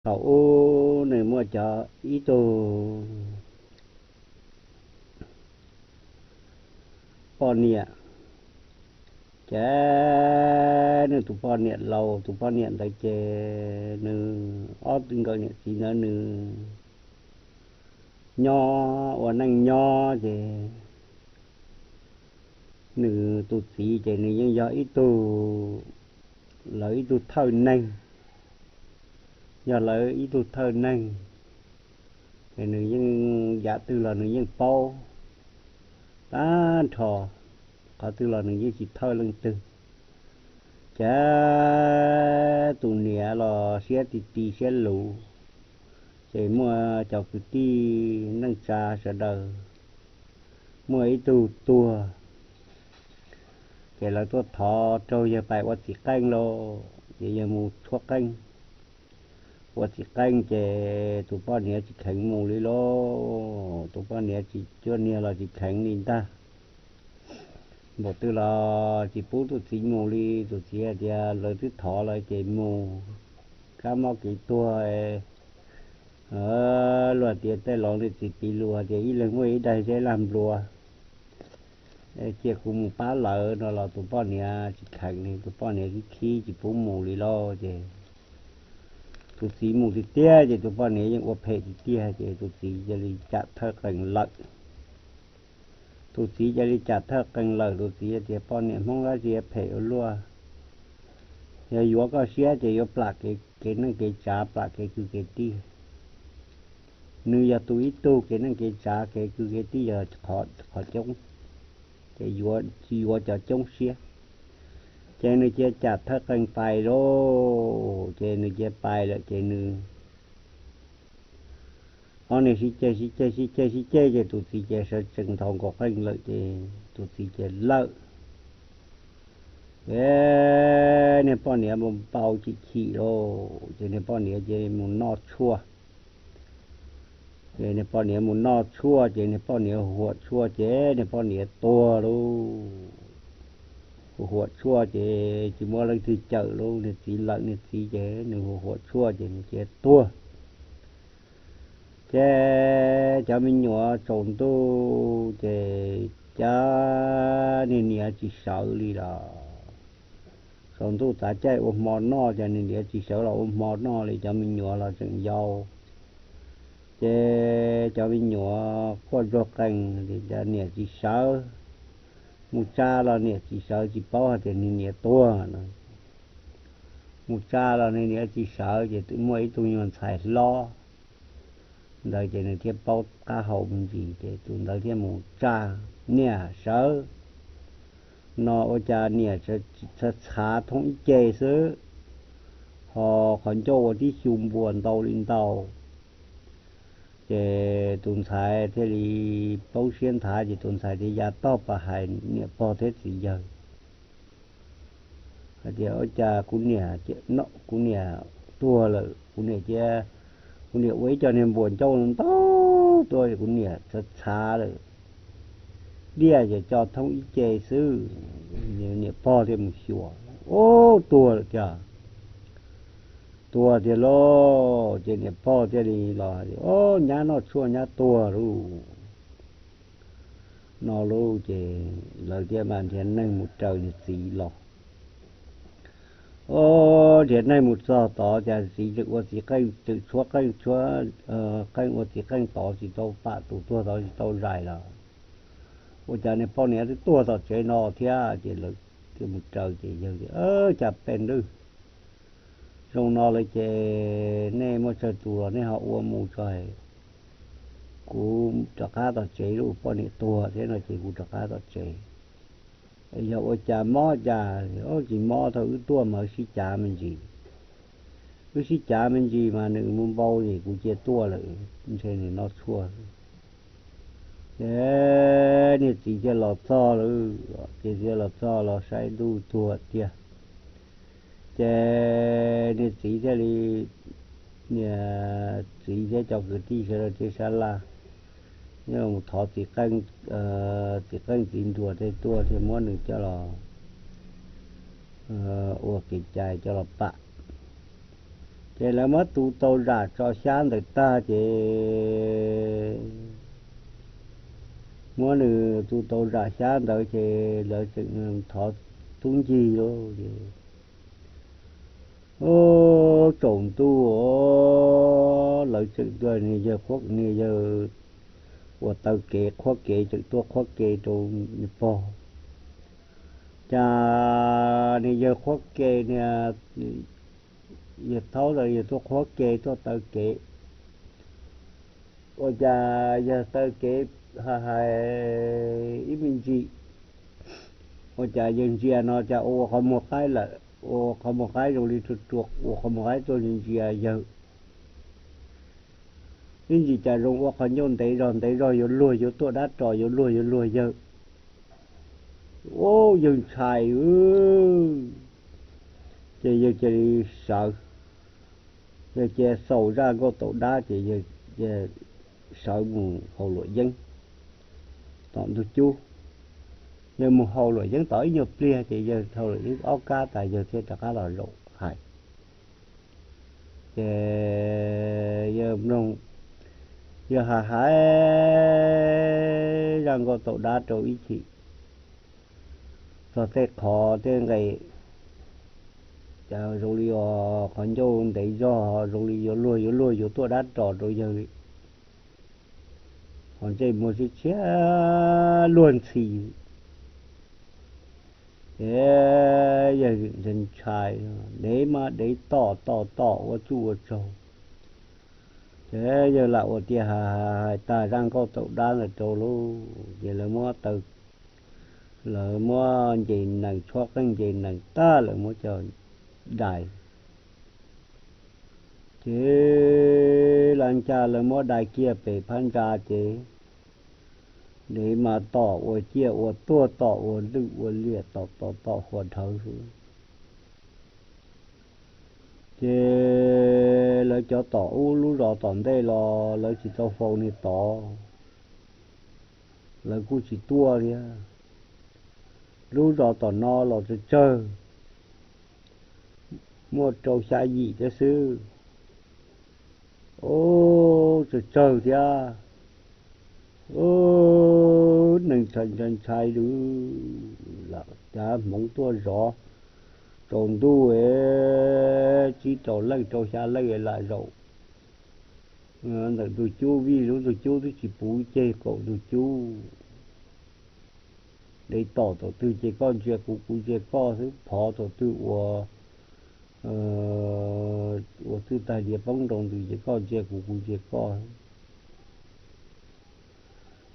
Thaum ub nws muaj cov ib tug poj niam, ces nws tus poj niam laus, tus poj niam ntawd ces nws ob tug nkawm niam txiv ntawd nws nyob ua neej nyob ces nws tus txiv ces nws yeej yog ib tug, lawv ib tug thawj neeg, yog lawv ib tug thawj neeg, ces nws yeej yam twg los nws yeej paub tag nrho, qhov twg los nws yeej tsis thawj leej twg. Ces tus niam los siab ti ti siab luv, ces muaj cov kwv tij neej tsa sawv daws muaj ib tug tuag, ces lawv tuaj thov raug yawg pais ua txiv qeej lauj, ces yawg mus tshuab qeej, ua txiv qeej ces tus poj niam tsis kheev mus li lauj, tus poj niam tsis, cuaj niag los tsis kheev li ntag. Npaum twg los tsis pub tus txiv mus li, tus txiv hais tias lawv twb thov lawm ces mus, kab mob kev tuag, luag tias tej laus tej txiv piv lus tias ib leeg muaj ib daim zeb laj nplua, cia kuv mus pab lawv no los tus poj niam tsis kheev li, tus poj niam khib khib tsis pub mus li lauj. Ces tus txiv mus tiag tiag ces tus poj niam yeej ua phem tiag tiag ces tus txiv cia li cam thawj qees lawm. Tus txiv cia li cam thawj qees lawm, tus txiv tias poj niam Hmoob dab tsi phem ua luaj, yog yuav koj siab ces yuav plam kev neej kev tsav, plam kev kwv kev tij. Nws yog tus ib tug kev neej kev tsav, kev kwv kev tij yog qhov coob, ces tsis yuav cov coob siab. Ces nws cia cam thawj qees pais lauj, ces nws cia pais lawm ces nws ob niag sib ceg sib ceg sib ceg sib ceg ces tus txiv ces sawv tsees nthos nkaus qeej lawm ces tus txiv ces lawm. Ces niag poj niam mus npau chim chim lauj, ces niag poj niam ces mus noj tshuaj. Ces niag poj niam mus noj tshuaj ces niag poj niam huam tshuaj ces niag poj niam tuag lauj. Huam tshuaj ces tsis muaj leej twg cawm lauj, niag txiv lawm, niag txiv ces nws huam tshuaj ces nws cia tuag. Ces cov me nyuam tsaus ntuj ces cov niag niam tsis sawv li los, tsaus ntuj tav caij ua hmo noj ces niag niam tsis sawv los ua hmo noj li, cov me nyuam los tseem yau. Ces cov me nyuam quaj ntsuag qees, niam tsis sawv, mus tsa los niam tsis sawv, tsis paub hais tias niag niam tuag no. Mus tsa los niag niam tsis sawv ces twb muaj ib tug nyuag ntxhais hlob ntawd ces nws thiaj paub qab hau me ntsis ces tus ntawd thiaj mus tsa, niam sawv, no ua cas niam txhav txhav thoob ib ce xwb, ho qhov ncauj ua tib xyu npuas ntau li ntau. Ces tus ntxhais thiaj li poob siab nthav ces tus ntxhais thiaj ya tog pas hais niam pog thiab txiv yawg hais tias ua cas kuv niam, kuv niam tuag lawm, kuv niam cia, kuv niam ua ib co niag npuas ncauj ntau tuaj, kuv niam txhav txhav lawm, diaj ces co thoob ib ce xwb. Niam pog thiaj mus xyuas, ub, tuag lawm tiag, tuag tiag lauj. Ces niam pog thiaj li los, ub, nyab noj tshuaj nyab tuag lauj, no lauj. Ces lawv thiaj mam nrhiav neeg mus raws niag txiv los. Ub, nrhiav neeg mus txog tod cas txiv tseem ua txiv qeej, tseem tshuab qeej, tshuab qeej ua txiv qeej tod tsis tau pam, tus tuag tod tsis tau zais los, ua cas niag poj niam twb tuag tom tsev no thiab. Ces lawv thiaj mus raws ces yawg tias, cas peb lwj zoo no lawm ces nej muaj tsawg tus los nej ho ua mus tso, kuv rov qab tom tsev lauj, poj niam tuag thiab no ces kuv rov qab tom tsev. Yog ua cas mob cas, tsis mob, thaum wb tuaj mas wb sib cav me ntsis, wb sib cav me ntsis mas nws mus npau ces kuv cia tuaj lawm, ntshe nws noj tshuaj. Ces niag txiv thiaj los txog lawm, ces thiaj los txog los saib ntuj tuag tiag. Ces niag txiv thiaj li, niag txiv thiab cov kwv tij sawv daws thiaj sab laj, mus thov txiv qeej, txiv qeej txiv nruas thiaj tuaj thiaj muab nws coj los ua kev cai coj los pam. Ces lawv muab tu tau zam tso xyab ntawd tag ces muab nws tu tau zam xyab ntawd ces lawv tseem thov tub ncig lauj. Ces tsaus ntuj, lawv tseem tuaj, niag yawg qhuab, niag yawg uas taw kev qhuab kev tseem tuaj qhuab kev rau nws pog. Cas niag yawg qhuab kev, niag yawg thaub los yawg tuaj qhuab kev tuaj taw kev, ua cas yawg taw kev hais ib me ntsis, ua cas yawg ntsia no cas ua qhov muag qaib lawm, ua qhov muag qaib zoo li rua rua, ua qhov muag qaib tuaj ntsia yawg. Ib ntsis cas zoo ua qhov ncauj ntev zog ntev zog yuav luag yuav tuaj dab ros yuav luag yuav luag yawg. Ub, yawg ntshai, ces yawg cia li sawv, yawg cia xaus zaj nkauj tau dab ces yawg sawv mus haus luam yeeb tom ntug cub. Yawg mus haus luam yeeb tau ib nyuag pliag ces yawg haus luam yeeb ob kab tas yawg thiaj rov qab los zaum hais. Ces yawg mloog, yawg hais hais zaj nkauj tau dab rau ib chim, txog tej qhov tej nqe, cas zoo li qhov ncauj ntev zog zoo li yuav luag yuav luag yuav tuaj dab ros rau yawg li. Qhov ntsej muag tshiab tshiab luag ntxhi. Ces yawg ntshai, dev mas dev tom tom tom ua txuj ua tsaug. Ces yawg lam ua tiag hais tag zaj nkauj tau dab ntawd rau lauj, ces lawv muab taw, lawv muab nce nees tshuab qeej nce nees tag lawv muab coj dai. Ces las ncas lawv muab dai kiag pem phab ntsa ces dev mas tom ua ciaj ua tuag tom ua lwj ua liam tom tom tom huam dhawv xwb. Ces lawv cov tom ub lub zos tom ntej los lawv tsis tau faus niag tod, lawv kuj tsis tuaj thiab. Lub zos tom no los tsawg tsawg, muaj rau xya yim thiab xwb. Ub, tsawg tsawg thiab. Ub, neeg ntshai ntshai ntshai lawm, cav hmoov tuaj zov, tsaus ntuj, tsib rau leej rau xya leej lam zaum ntawm ntug cub, vij lub ntug cub twb tsis puv ceg kaum ntug cub. Dev tom thaum twg ces koj ntsia kuv kuv ntsia koj xwb, phov thaum twg ua, ua txwj tag diav poob nroo ntws ces koj ntsia kuv kuv ntsia koj.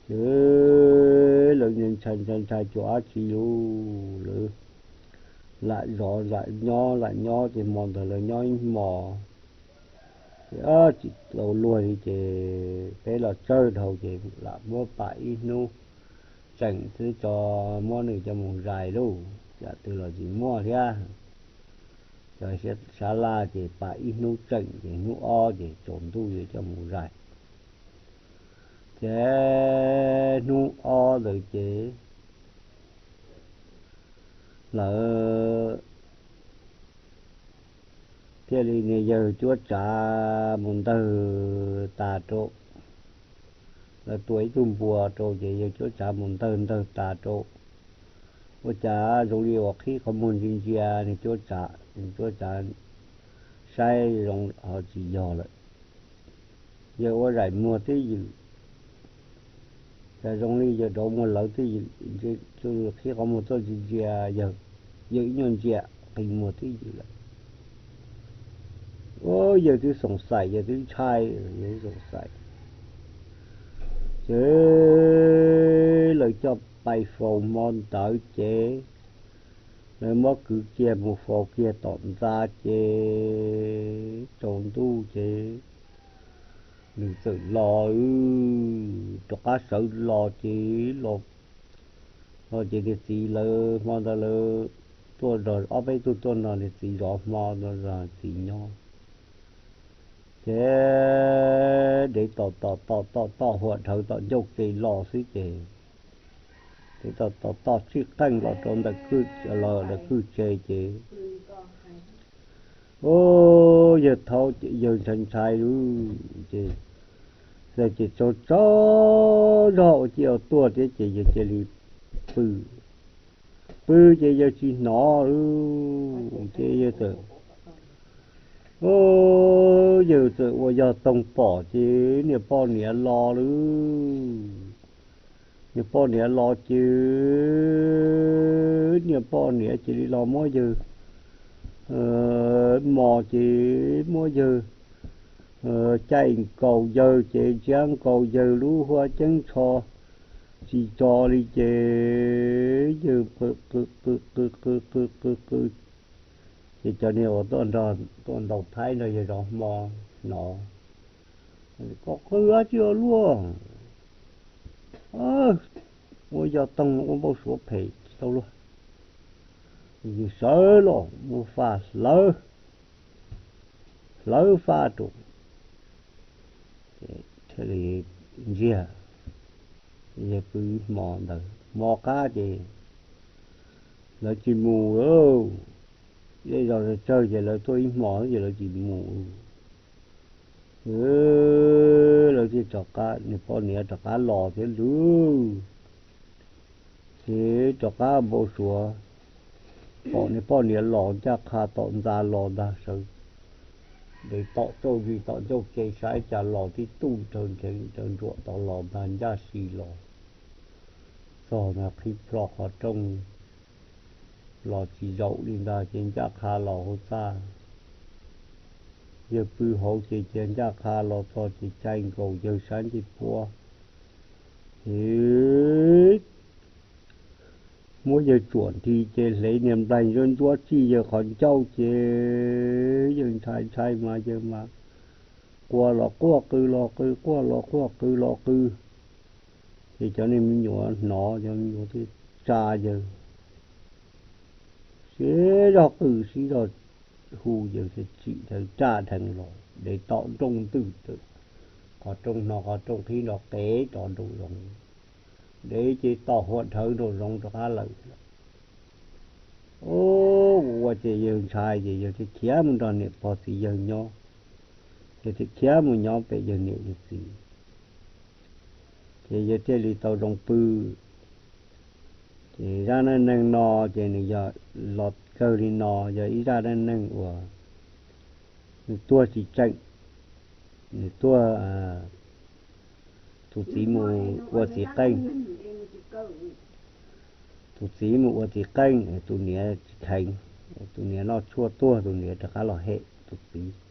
Ces lawv ntshai ntshai ntshai cuag dab tsi lawm, lawv lam zov lam nyob lam nyob ces hmo ntawd lawv nyob ib hmos, ces tsis tau luag li ces peb los tsawg dhau ces lam muab pam ib hnub tseem xwb tso, muab nws coj mus zais lauj, yam twg los tsis muaj thiab. Cov sab laj ces pam ib hnub tseem ces hnub ob ces tsaus ntuj yuav coj mus zais. Ces hnub ob ntawd ces lawv thiaj li niag yawg cuab tsav mus ntawg tas rau, lawv tua ib tug npua rau ces yawg cuab tsav mus ntawg ntawg tas rau, ua cas zoo li uas qhib qhov muag ntsia ntsia niag cuab tsav, niag cuab tsav saib zoo ho tsis yog lawm. Yawg ua zaim muag twb ywm, cas zoo li yawg rauv muag lawv twb ywm, qhib qhov muag tuaj ntsia ntsia yawg, yawg ib nyuag ntsia qhib muag twb ywm lawm. Yawg twb xoom xaim, yawg twb ntshai, yawg twb xoom xaim. Ces lawv coj pais faus hmo ntawd ces lawv muab kwv kiag mus faus kiag tom ntxa ces tsaus ntuj ces nws txawm los, rov qab sawv los ces los, los ces niag txiv lawv hmo ntawd lawv tuaj zog ob peb tug tuaj nrog niag txiv zov hmo, nrog txiv nyob. Ces dev tom tom tom tom tom huam dhawv tom ncauj ke los xwb ces dev tom tom tom tsij qeej los rau ntawm kwj, los ntawm kwj tse ces, ub, Yawg thaum ces yawg ntshai ntshai lawm ces, ces tsaug tsaug zog ua ciaj ua tuag thiab ces yawg cia li pw. Pw ces yawg tsis hnov lawm ces yawg txawm, yawg txawm ua yog toog pom ces niag poj niam los lawm. Niag poj niam los ces niag poj niam cia li los muab yawg mos ces muab yawg caij nkaus yawg ces ntsiab nkaus yawg lub huab ceeb tsho tsis tso li ces yawg qw qw qw qw qw qw qw qw. Ces cov niag uas tuaj ntaus thaib nrog yawg zov hmo hnov, koj qw dab tsi ua luaj? Ua yog toog ua npau suav phem tsis tau luag. Yawg sawv los muab faj hlawv, hlawv faj rau, thiaj li ntsiag. Yawg pw hmo ntawd hmo qab ces lawv tsis mus, zej zos tsawg ces lawv tuaj ib hmo ces lawv tsis mus. Lawv thiaj rov qab, nws poj niam rov qab los thiab lawm. Ces rov qab npau suav, pom nws poj niam los ncaj qha tom ntxa los ntag sawv daws tom txauj zis tom ncauj ke saib cas los tib tug raws nrheev raws ntsuam tom los ntag ncaj si los txog ntag qhib plho qhov rooj los tsis zaum li ntag ces ncaj qha los hauv txaj. Yawg pw hauv ces cia ncaj qha los txog ces caij nkaus yawg sab ncej puab ces muab yawg tsuam nti ces hle niag nplaig ntsuab ntsuab txij yawg qhov ncauj ces yawg ntshai ntshai mas yawg mas quaj los quaj qw los qw quaj los quaj qw los qw. Ces cov niag me nyuam hnov cov me nyuam thiaj tsa yawg sib zog qw sib zog hu yawg thiaj tsim dheev raj dheev los dev tom nrooj ntws, qhov rooj hno qhov rooj qhib nrov qev rov nraum zoov, dev ces tom huam dhawv nraum zoov rov qab lawm. Ua ces yawg ntshai ces yawg thiaj khiav mus nrog niam pog txiv yawg nyob, yawg thiaj khiav mus nyob pem yawg niam yawg txiv. Ces yawg thiaj li tau zoo pw. Ces zaj neej neeg no ces nws yog los kawg li no, yog ib zaj neej neeg uas nws tuag tsis tseem, nws tuag, tus txiv mus ua txiv qeej, tus txiv mus ua txiv qeej, tus niam tsis kheev, tus niam noj tshuaj tuag, tus niam rov qab los hem tus txiv.